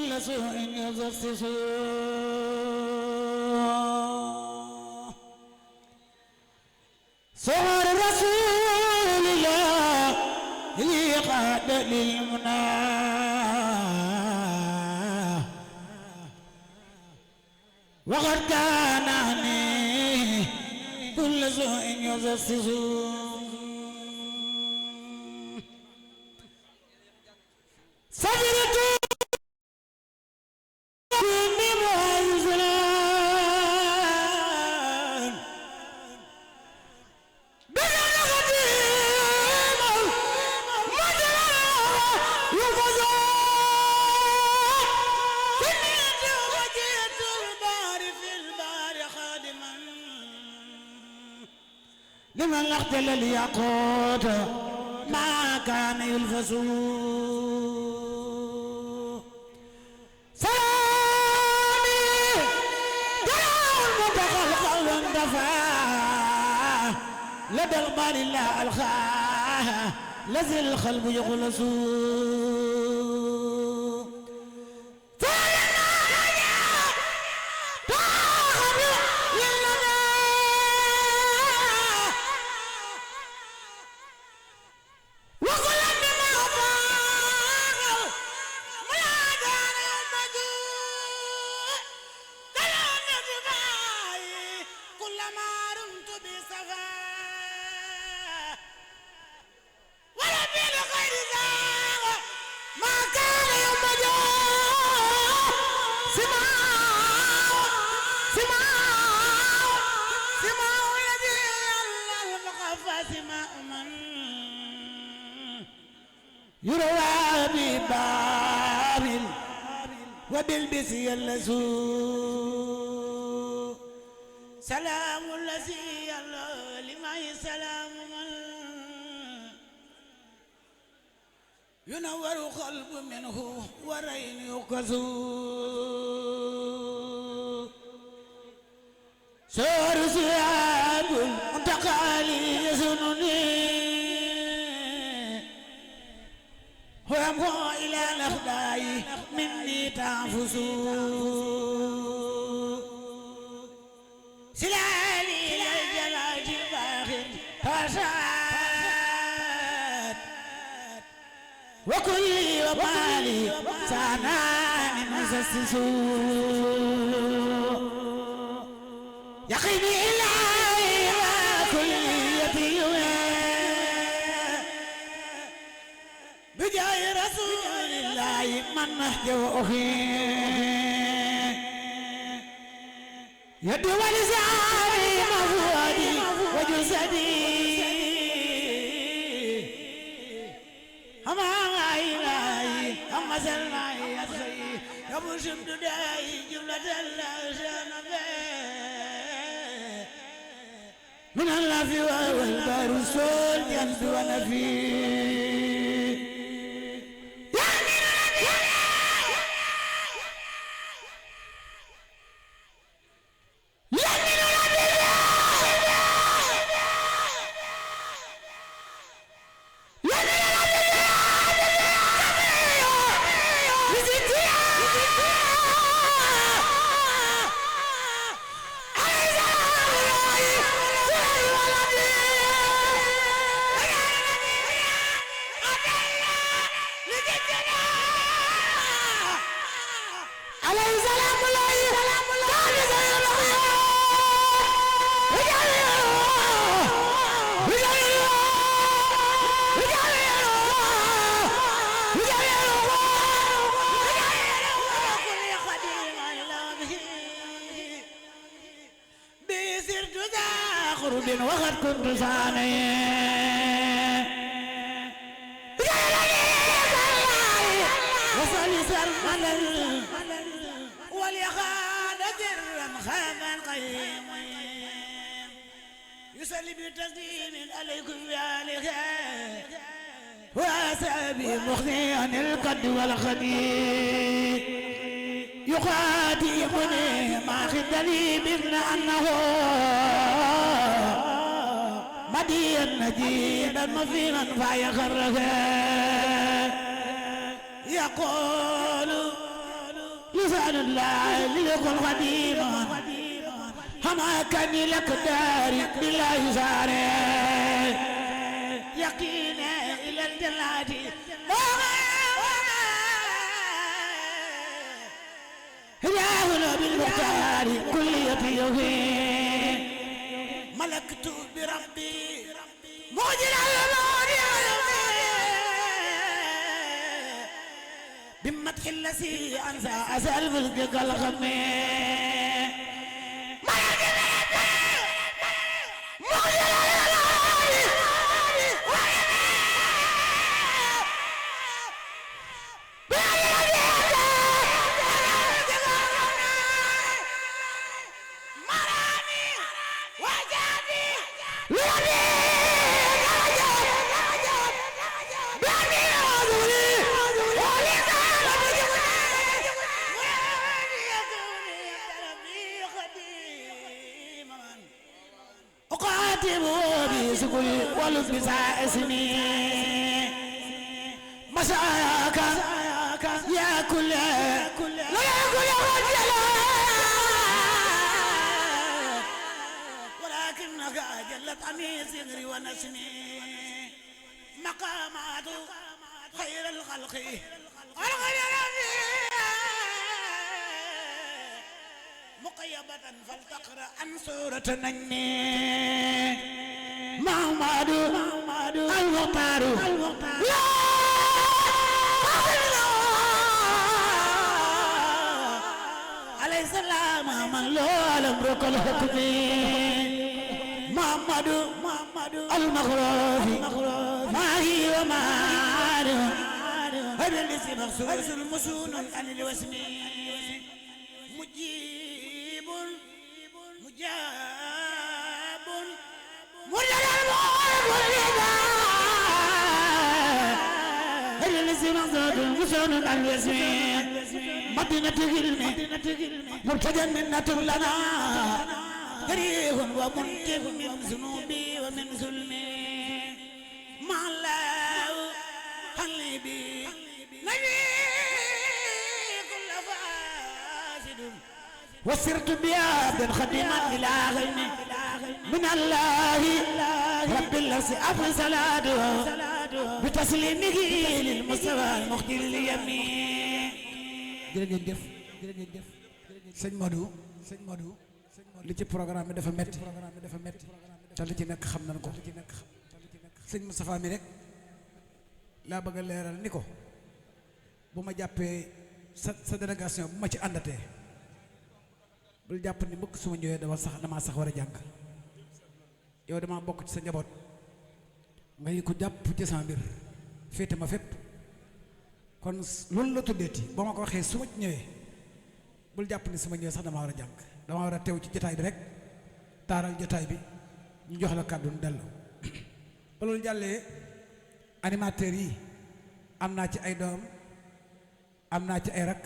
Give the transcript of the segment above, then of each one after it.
كل سوء يغصص صور رسول الله اللي قاد للمنى وقد كان عني كل سوء يغصص صبرت لمن اختل الياقوت ما كان يلفظ سلامي دعوا المتخلق واندفع لدى المال لا الخاه لذي القلب يخلص يروى ببابل وبالبس يلسو سلام الذي يلا لما سلام من ينور قلب منه ورين يقزو سور سياد منتقالي يسنني ويمضى إلى الأخداع مني تنفس سلالي إلى الجلال الباخر فساد وكل وبالي سانان مسسس يقيني إلهي وكليتي بجاي رسول الله من نهجو أخي يد ولساني مفودي وجسدي أما إلهي أما سلمي أخي يبو شمد داي جملة الأشان من الله والبار السول جنب ونفي وقد كنت ثاني وصل سرمدا وليخاد جرا خاما قيما يسلي بتسليم عليكم بآله وأسابي مخزي عن القد والخبيث يخاطبني ما خدني بابن أنه مديا مجيدا مفينا فيخرجا يقول لسان الله ليقل قديما هما كان لك داري بالله ساري يقينا إلى الجنات هداهنا بالمختار كل يطيفين ملكت بربي موجل الأمور بمدح الذي أنسى أسأل فزقك الغمين ملكت بربي موجل ولد بساء اسمي مساك يا كل لا يقول رجلا ولكنك جلت عمي صغري ونسمي مقامات خير الخلق مقيبة فلتقرأ عن سورة النجم محمد المختار لا عليه السلام من له الامر كله محمد المغروف ما هي وما هذا الذي مخصوص المسون عن الوسم مجيب مجاب مرجع المسون عن الوسم مدينة علم مرتجى منة لنا كريه ومنتف من ذنوبي ومن ظلمي مع الله حلبي نبي كل فاسد وسرت بياد خدما إلى غيمي من الله رب الذي أفضل صلاته بتسليمه للمستوى المختار اليمين jërëjëf sëñ Modou li ci programme bi dafa metti te li ci nekk xam nañ ko sëñ Moustapha mi rek laa bëgg a leeral ni ko bu ma jàppee sa délégation bu ma ci àndatee bul jàpp ni mbëkk suma ñëwee damaa sax war a jàng yow damaa bokk ci sa njaboot nga yi ko jàpp ci sama mbir féete ma fépp kon loolu la tuddeeti ba ma ko waxee su ma ci ñëwee bul jàpp ni su ma ñëwee sax dama war a jàng dama war a teew ci jotaay bi rek taaral jotaay bi ñu jox la kàddu dellu ba loolu jàllee animateurs yi am naa ci ay doom am naa ci ay rak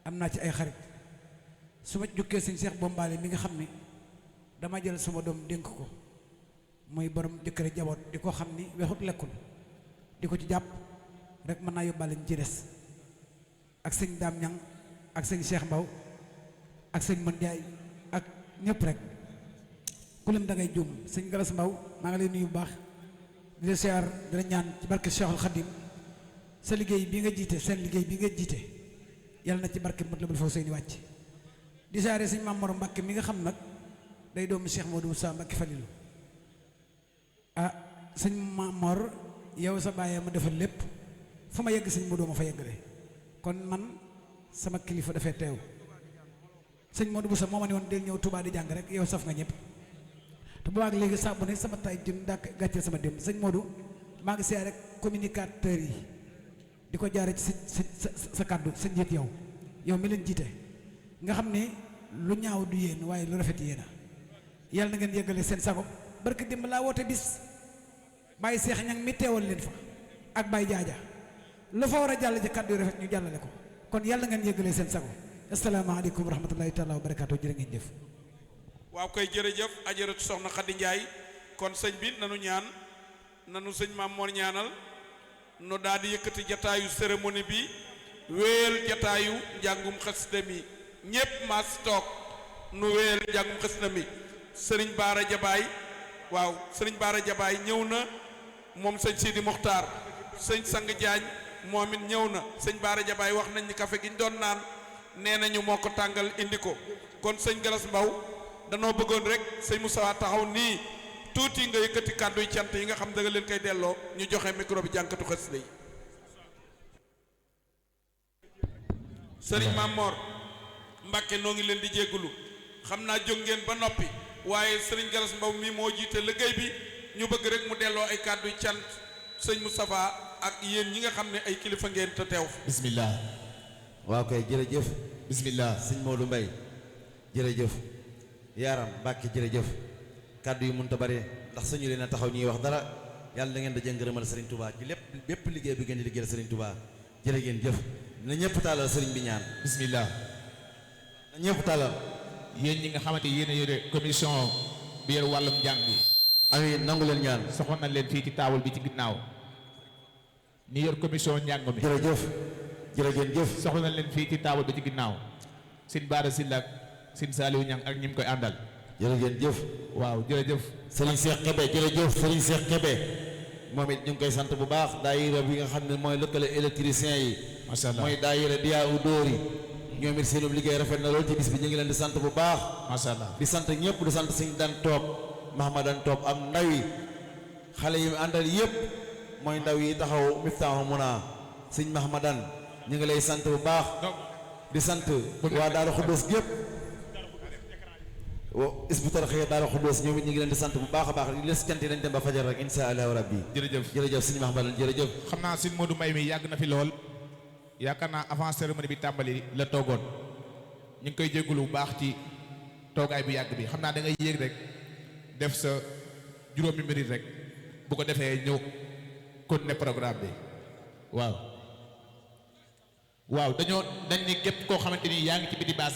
am naa ci ay xarit su ma jukkee sëñ Cheikh Bombaale mi nga xam ni dama jël sama doom dénk ko muy borom jëkkëre jaboot di ko xam ni wexut lekkul di ko ci jàpp rek mën naa yóbbaale ñu ci des ak sëñ Daam Ñang ak sëñ Cheikh Mbaw ak sëñ Mën Jaay ak ñëpp rek ku lim da ngay juum sëñ Galas Mbaw maa ngi lay nuyu bu baax di la siyaar di la ñaan ci barke Cheikhul Khadim sa liggéey bi nga jiite seen liggéey bi nga jiite yàlla na ci barke Matlabul Fawzayni wàcc di siyaare sëñ Maam Mor Mbàkke mi nga xam nag day doomu Cheikh Modou Moussa Mbàkke Falilu ah sëñ Maam Mor yow sa bàyyee ma defal lépp fu ma yegg sëñ Modou ma fa yeggale kon man sama kilifa dafay teew sëñ Modou Boussa moo ma ne woon del ñëw Touba di jàng rek yow saf nga ñëpp te bu ak léegi saa bu ne sama tay jëm daa gàcceel sama dem sëñ Modou maa ngi siyaare rek communicateurs yi di ko jaare ci sa kàddu sa njiit yow mi leen jiite nga xam ni lu ñaaw du yéen waaye lu rafet yéena yàlla na ngeen yeggale seen sago barke dimb laa woote bis bàyyi seex ñang mi teewal leen fa ak bàyyi jaaja lu fa war a jàll ci kàddu yu rafet ñu jàllale ko kon yàlla ngeen yëgalee seen sago asalaamaaleykum wa rahmatullahi taala wa barakaatu jërë ngeen jëf. waaw koy jërëjëf ajaratu soxna Xadi Njaay kon sëñ bi nanu ñaan nanu sëñ Maam Mor ñaanal nu daal di yëkkati jataayu cérémonie bi wéyal jataayu njàngum xasida mi ñépp maas toog nu wéyal njàngum xasida mi sëriñ Baara Jabaay waaw sëriñ Baara Jabaay ñëw na moom sëñ Sidi Muxtaar sëñ Sang Jaañ moom it ñëw na sëñ Baara Jabaay wax nañ ni café gi ñu doon naan nee nañu moo ko tàngal indi ko kon sëñ Galas Mbaw danoo bëggoon rek sëñ Moussa taxaw nii tuuti nga yëkkati kàdduy cant yi nga xam da nga leen koy delloo ñu joxe micro bi jànkatu xasida yi sëriñ Mamor Mbàkke noo ngi leen di jéggulu xam naa jóg ngeen ba noppi waaye sëriñ Galas Mbaw mi moo jiite liggéey bi ñu bëgg rek mu delloo ay kàdduy cant sëñ Moustapha ak yéen ñi nga xam ne ay kilifa ngeen te teew bismillah waaw kay jërëjëf bismillah sëñ Modou Mbaye jërëjëf yaaram Mbàkke jërëjëf kàddu yi mënta bari ndax sañu leen a taxaw ñuy wax dara yàlla da ngeen daje ngërëmal Serigne Touba ci lépp bépp liggéey bi ngeen di liggéeyal Serigne Touba jërë ngeen jëf na ñëpp tàllal Serigne bi ñaan bismillah na ñëpp tàllal yéen ñi nga xamante yéen a yore commission bi yor wàllum njàng bi amiin nangu leen ñaan soxla na leen fii ci taawul bi ci ginnaaw ñi yor commission njàng mi jërëjëf jërë ngeen jëf soxla na leen fii ci taawul bi ci ginnaaw sin Baara Sylla ak sin Saliou Niang ak ñi mu koy àndal jërë ngeen jëf waaw jërëjëf Serigne Cheikh Kébé jërëjëf Serigne Cheikh Kébé moom it ñu ngi koy sant bu baax daayira bi nga xam ne mooy lëkkale électricien yi macha allah mooy daayira Diya u Dóori ñoom it seenub liggéey rafet na lool ci bis bi ñu ngi leen di sant bu baax macha allah di sant ñëpp di sant suñ daan toog Mahamadan toog am ndaw yi xale yi àndal yëpp mooy ndaw yi taxaw Miftaahu Muna suñ Mahamadan ñu ngi lay sant bu baax di sant waa Daaru Xuddoos gépp Hizbut Tarqiyyah Daaru Xuddoos ñoom it ñu ngi leen di sant bu baax a baax li les cant yi dañ dem ba fajar rek insha allahu rabbi jërëjëf jërëjëf suñu Mahamadan jërëjëf xam naa sin Modou Mbaye mi yàgg na fi lool yaakaar naa avant cérémonie bi tàmbali la toogoon ñu ngi koy jégalu bu baax ci toogaay bu yàgg bi xam naa da ngay yéeg rek def sa juróomi minute rek bu ko defee ñëw continuer programme bi waaw dañ ni képp koo xamante ni yaa ngi ci biti baas